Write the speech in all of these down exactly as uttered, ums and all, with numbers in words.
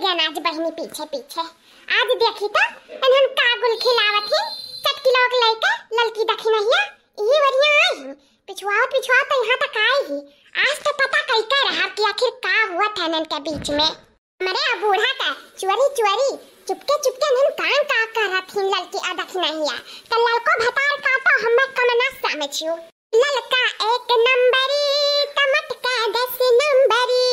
गन आज बहिनी पीछे पीछे। आज देखी त इन्हन का गुल खिलावत ही, चटकी लोग लइके ललकी दखिनहिया, ई वरिया आई ही। पिछुआवत पिछुआवत त यहाँ तक आई ही। आज तो पता कइके रहब कि आखिर का हुआ था इन्हन के बीच में। हमरे आ बूढ़ा का चोरी चोरी चुपके चुपके इन्हन काम का करत ही ललकी आ दखिनहिया। त ललको भतार का तो हमें कम ना समझियो। ललका एक नंबरी, टमटका दस नंबरी,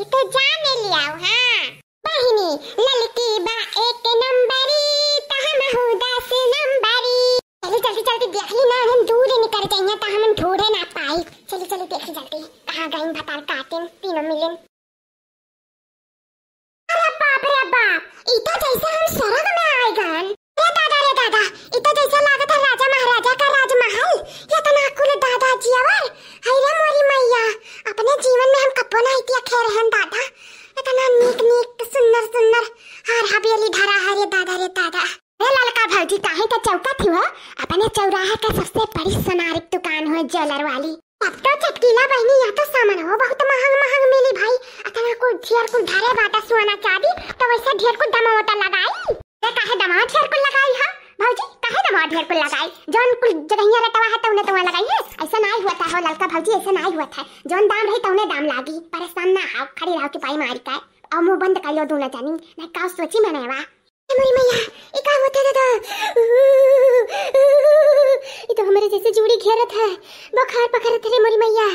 ई तो जान लियाओ, हाँ। बहिनी, ललकी बा एक नंबरी, त हमहू दस नंबरी। चली, जल्दी, जल्दी देख ली ना, हम दूर निकर जाइए, त हम ढूंढे ना पाई। चली, चली, देखी जल्दी, कहाँ गइन भतार काटिन, तीनों मिलिन। अरे बाप रे बाप, ई तो जैसे हम स्वर्ग में आए गन। रे दादा, रे दादा, ई तो जैसे लागत है राजा महाराजा का राजमहल। इतना कुल दादा जियावर, हाय रे मोरी मैया, अपने जीवन में हम कब्बो ना इतिया खे रहन दादा। इतना नीक नीक सुंदर सुंदर हार हवेली धरा है रे दादा, रे दादा। ए ललका भौजी, काहे का चौकत ही हो? अपने चौराहा का सबसे बड़ी सोनारी दुकान हो ज्वेलर वाली। तब तो चटकीला बहिनी, यहाँ तो सामान हो बहुत महंग महंग मिली भाई। अतना कुल ढेर कुल धरे बाटा सोना चांदी, तो वैसे ढेर कुल दमोटा लगाई। ये काहे दमोट ढेर कुल लगाई है भौजी? काहे दमोट ढेर कुल लगाई? जौन कुल जगहिया रटवा है तौने तौने लगाई है। ऐसा नाई हुआ था हो ललका भौजी, ऐसा नाई हुआ था। जौन दाम रही तौने दाम लागी। परेशान ना हो, खड़ी रहो चुपाई मारी का। और मुंह बंद कर लो दोनों जानी, नहीं का सोची मने वा। ए मोरी मैया, ई का होत है दादा? ई तो हमरे जैसे जूड़ी घेरत है, बुखार पकड़त है रे मोरी मैया।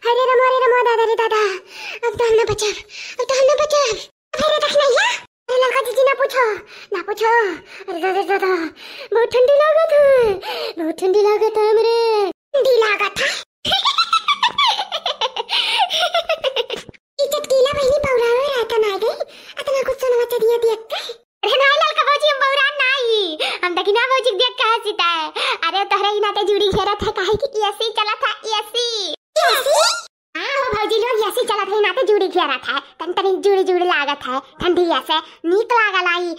अरे रमो, अरे रमो, दादा रे दादा, अब तो हम ना बचब, अब तो हम ना बचब। अरे देख ना या, अरे ललका जीजी ना पूछो, ना पूछो। अरे दादा रे दादा, बहुत ठंडी लागत है, बहुत ठंडी लागत है हमरे। ठंडी लागत है। ई चटकीला बहिनी बौरावे रहता ना गई, अतना कुछ सोनवा चदिया दिया के। अरे नाई ललका भौजी, हम बौरान नाई, हम दखिना भौजी के देख के हंसित है। अरे तोहरे ही नाते जूड़ी घेरत है, काहे कि एसी चलत है, एसी। एसी? हाँ हो भौजी लोग, एसी चलत है, नाते जूड़ी घेरत है, तन तनी जूड़ी जूड़ी लागत है, ठंडी एसी नीक लागल आई।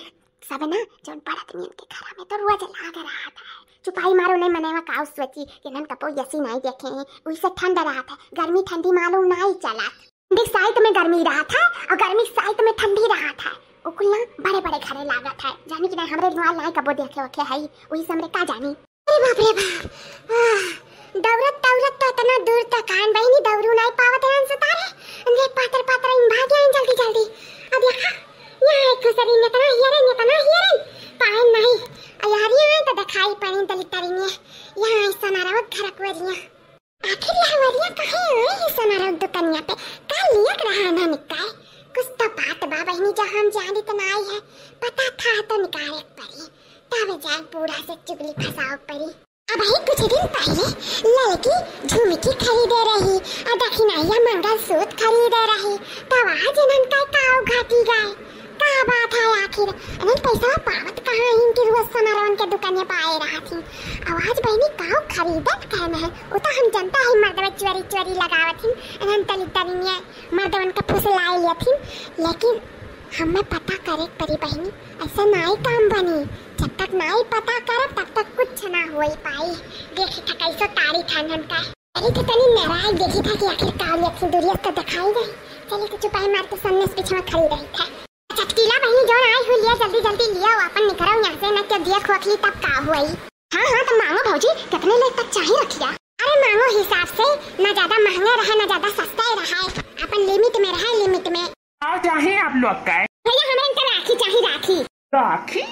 सब ना जौन बड़ आदमियन के घर में तो रोज लाग रहत है, चुपाई मारो नहीं मनेवा काउ सोची कि नन कपो एसी नाई देखे हैं, उइसे ठंड रहत है, गर्मी ठंडी मालूम नाई चलत। ठंडी साइत में गर्मी रहत है और गर्मी साइत में ठंडी रहत है। ओ कुल ना बड़े बड़े घरे लागत है, जानी कि नहीं, हमरे नुआ लाई कबो देखे ओखे है, वही से हमरे का जानी। अरे बाप रे बाप, आह, दौड़त दौड़त तो इतना दूर तक आन बहिनी, दौड़ू नहीं पावत रहन से तारे, अंधे पातर पातर इन भागे आइन जल्दी जल्दी। अब यहाँ, यहाँ एक खुसरी इतना हियरन, इतना हियरन, पाए नहीं, अयारी आए तो दिखाई पड़ी दलित तरीने, यहाँ ऐसा ना रहो घर कुवरिया। आखिर यह वरिया काहे आए ही सोनारा दुकनिया पे? का लियक रहा ना निकाय? कुछ तो बात बा बहिनी, जो हम जानित नाई है। पता था तो निकाले परी, तब जाए बूढ़ा से चुगली फंसाओ परी। अब ही कुछ दिन पहले ललकी झुमकी खरीदे रही और दखिनहिया मंगलसूत्र खरीदे रही, तब आज इन्हन का काव घटी गए। का बात है आखिर? अरे पैसा पावत कहाँ है इनकी, रोज सोनारवन के दुकाने पे आए रहत ही। आवाज बहिनी काव खरीदत कहन है, वो तो हम जनता है मर्दवा चोरी चोरी लगावत ही। अनन तली तली में मर्दवन के फुसलाए लेत ही, लेकिन हमें पता करे परी बहिनी, ऐसा नाई काम बनी। जब तक नाई पता करब तब तक कुछ ना होई पाई। देखी था कैसो तारी था इनन का। अरे तो तनी नाराज देखी था कि आखिर का लिया थी, दूरिया तो दिखाई नहीं। चली तो चुपाई मार के सामने से पीछे में खड़ी रही था। चटकीला बहिनी जौन आई हुई लिया, जल्दी जल्दी लिया, वो अपन निकरो यहाँ से, न तो दिया खोखली तब का हुई। हाँ हाँ, तो मांगो भौजी, कितने ले तक चाही रखिया? अरे मांगो हिसाब से, ना ज्यादा महंगा रहे, ना ज्यादा सस्ता ही रहे, अपन लिमिट में रहे, लिमिट में। का चाही आप लोग का? भैया, हमरे इनका राखी चाही, राखी। राखी?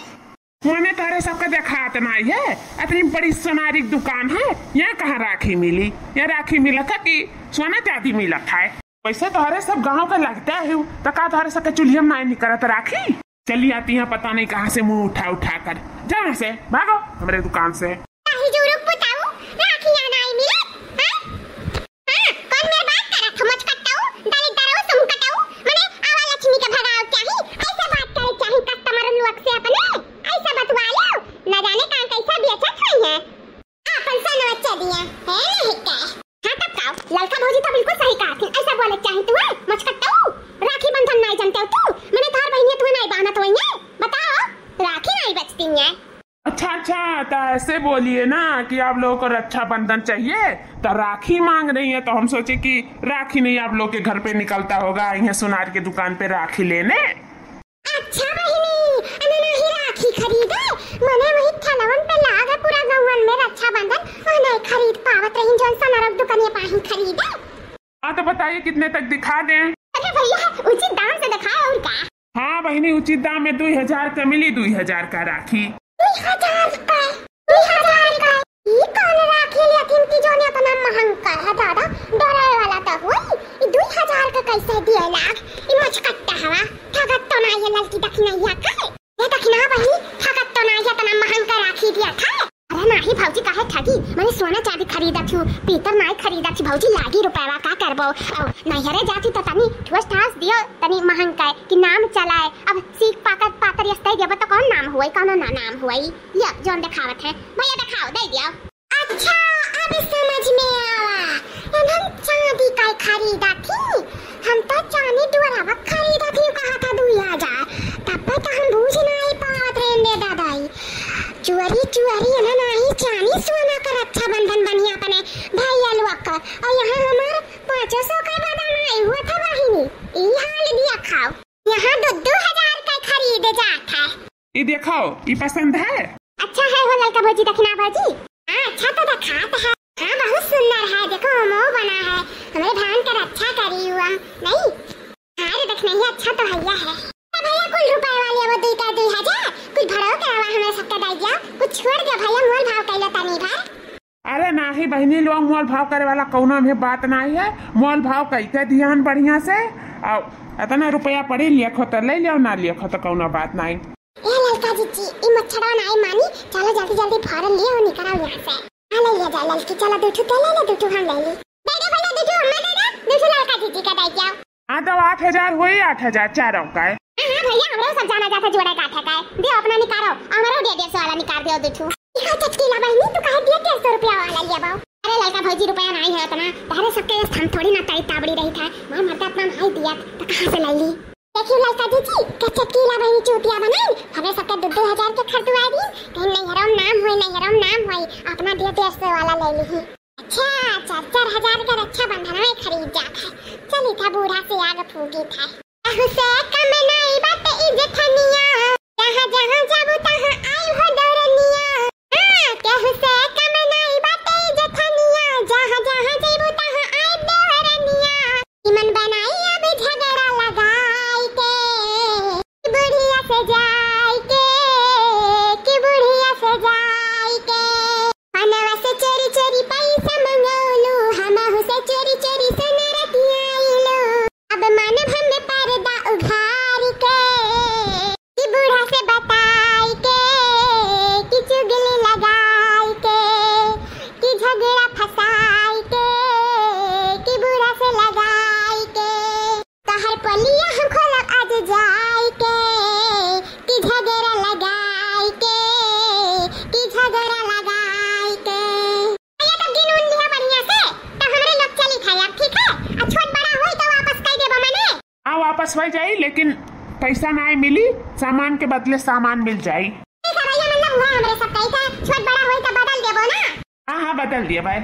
मने तोहरे सबके देखात नाई है, इतनी बड़ी सोनारी दुकान है, यहाँ कहाँ राखी मिली? यहाँ राखी मिलत है कि सोना चांदी मिलत है? वैसे तोहरे सब गांव के लगते हो, तो का तोहरे सबके चुल्हिया में नाई निकलत राखी? चली आती हैं पता नहीं कहाँ से मुंह उठा उठा कर। जाओ यहाँ से, भागो हमरे दुकान से। काहे जुरुक पुताऊ, राखी यहाँ नाई मिलत, हैं? हाँ, कौन मेर बात करत हो, मचकट्टाऊ, दलित दराऊ, सुमकटाऊ, मने आवा लक्ष्मी के भगाव चाही, ऐसे बात करे चाही customer लोग से अपने, ऐसे बतवा लो, न जाने कहाँ कैसा बेचत हुई है। आपन सनवा चलिया, है नहीं का? हाँ तब का, ललका भौजी तो बिल्कुल सही कहा थी, ऐसा बोले चाही तू है, मचकट्टाऊ, राखी बंधन नहीं जानते हो तू, मने तोहर बहिनिया तुम्हें नहीं बांधत हुई है, बताओ, राखी नहीं बचती है। अच्छा, अच्छा, तो ऐसे बोलिए ना कि आप लोगों को रक्षाबंधन चाहिए, तो राखी मांग रही है, तो हम सोचे कि राखी नहीं आप लोग के घर पे निकलता होगा, यहाँ सुनार के दुकान पे राखी लेने। उन पे लाग है पूरा गौवन में रक्षाबंधन, और नहीं खरीद पावत रही, जौन सनरक दुकनिया पाही खरीदे। हाँ, तो बताइए कितने तक दिखा दें? अरे भैया, उचित दाम से दिखाए, और का? हाँ बहिनी, उचित दाम में दुई हजार का मिली, दुई हजार का राखी। दुई हजार का? दुई हजार का? ई कौन राखी लेथिन कि जौन इतना महंगा है दादा? डरे वाला तो होई, ई दुई हजार का कैसे दिए लाग? ई मचकट्टा हवा, ठगत तो ना ये ललकी दखिनैया का? ये दखिना बहिनी, ठगत तो ना ये इतना महंगा राखी दिया था? अरे नाही भौजी, काहे ठगी? मने सोना चांदी खरीदत हूँ, पीतर नाही खरीदत हूँ भौजी, लागी रुपयवा, का करबो? औ नैहरे जाती तो तनी ठुस ठास दियो, तनी महंगा है कि नाम चलाए। अब सीख पाकत पातर यस्ते देबो तो कौन नाम हुई, कौनो ना नाम हुई। ये जौन दिखावत है भैया, दिखाओ, दे दियो। अच्छा, अब समझ में आवा, इन्हन चांदी का खरीदा थी, हम तो चांदी डोरावा खरीदा थी, कहा था दुई हजार, तब पे तो हम बूझ नहीं पावत रहे रे दादाई। चुअरी चुअरी इन्हन आई चांदी सोना का रक्षाबंधन बनिया अपने भैया लोग का, और यहाँ हमार पाँचों सौ का बदनामी हुआ था बहिनी, ई हाल दिया खाओ। यहाँ दो दो हजार का खरीदे जात है। ई देखो, ई पसंद है? अच्छा है हो ललका भौजी, दखिना भौजी। हाँ, अच्छा तो दिखात है। हाँ, बहुत सुंदर है। देखो, मोह बना है। हमारे भान का रक्षा करी हुआ। नहीं? हाँ रे, दखिनैया, अच्छा तो हैया है। तो भैया, कुल रुपए वाले वो दुई का दुई हजार, कुछ भड़ो करावा, हमें सबका दे दिया, कुछ छोड़ दिया भैया, मोल भाव कैलो तनी भर। अरे नाही बहिनी लोग, मोल भाव करे वाला कौनो में बात नाही है। मोल भाव कई के दिहन बढ़िया से, और इतना रुपया पड़ी, लिखो तो ले लियो, ना लिखो तो कौनो बात नाही। ए ललका जीजी, ई मच्छरवा नाही मानी, चलो जल्दी जल्दी फॉर्म लियो, निकलो यहाँ से। हाँ, ले लिया जा ललकी, चलो दू ठू तो ले ले, दू ठू हम ले ली। दे दे भैया, दू ठू हमें दे दे, दू ठू ललका जीजी का दे दिया। हाँ, तो आठ हजार हुई, आठ हजार चारों का है। हाँ, हाँ भैया, हमरो सब जाना जाता जोड़ा काठा का है। दे अपना निकारो, हमरो दे दे, सौ वाला निकाल दे दू ठू। इका चटकीला बहिनी, तू काहे दिया डेढ़ सौ रुपया वाला लिया बाऊ? अरे ललका भौजी, रुपया नाही है इतना, तहरे सबके हम थोड़ी ना ताई ताबड़ी रही था, मार मरता इतना नाही दिया, तो कहाँ से ले ली? देखियो ललका जीजी, के चटकीला बहिनी चूतिया बनाई, हमरे सबके दू दू हजार के खरीदवा दी, कहीं नैहरों नाम होई, नैहरों नाम होई, अपना दिया डेढ़ सौ वाला ले ली। अच्छा, चार चार हजार का रक्षाबंधन में खरीद जात है। चली था बूढ़ा से आग फूकी था। अहू से कम नाई बाटे ई जेठनिया, जहाँ जहाँ जाबू तहाँ आई हो डरनिया। हाँ, केहू से कम नाई बाटे ई जेठनिया, जहाँ जहाँ जाबू तहाँ आई डरनिया। इमन बनाई अब झगड़ा लगाई के, कि बुढ़िया से जाई के, कि बुढ़िया से जाई के। पनवा से चोरी चोरी पैसा मंगौलू, हमहू से चोरी चोरी सोना रतियाइलू। अब मानब हम पर्दा उघार के, कि बूढ़ा से बताई के, कि चुगली लगाई के, कि झगड़ा फसाई के, कि बूढ़ा से लगाई के। तहर पोलिया हम खोलब आज जाई के, कि झगड़ा लगाई के, कि झगड़ा लगाई के। भैया, तब गिन उन लिहा बढ़िया से, तब हमरे लोग चली था अब, ठीक है? आ छोट बड़ा होई तो वापस कई देबो मने। हाँ, वापस हो जाई, लेकिन पैसा नाई मिली, सामान के बदले सामान मिल जाई। ठीक है भैया, मतलब हुआ हमरे सब कही था, छोट बड़ा होई तो बदल देबो ना। हाँ, हाँ, बदल दिया भाई।